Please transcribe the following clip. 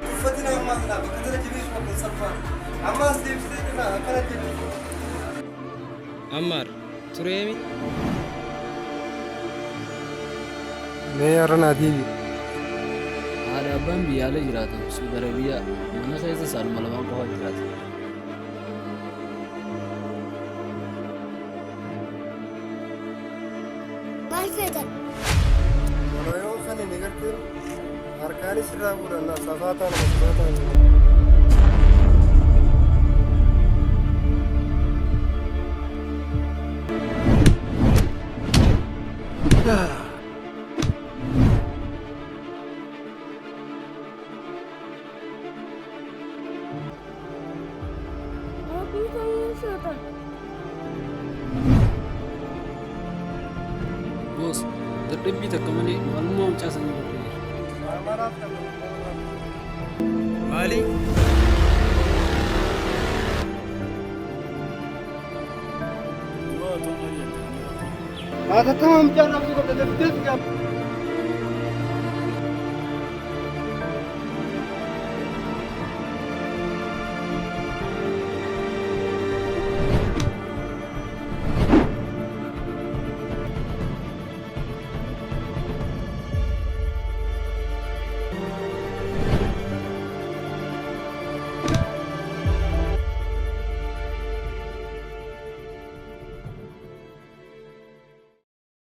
Tuffatina ammaa silaa bakka tana jabeessuma kun salphaadha. Amma as deebistee tana akkana jettu. Ammaar tureemi. Mee har'a naa deebi'i. Haadha abbaan biyya ala jiraatan Suudi Arabiyaa mana keessa saaluma lamaan qofa jiraata. Maal feetan? Kana yoo kan hin agarteen harkaanis irraa fuudhan safaa ta'an safaa ta'an. Maatii ta'uu feetan? Boos dadhabbii takka malee maalummaa mucaa sanii barreera. Maalaaf kan Maali? Hatattama mucaa raabsuu qabda daftee fi gaaffa.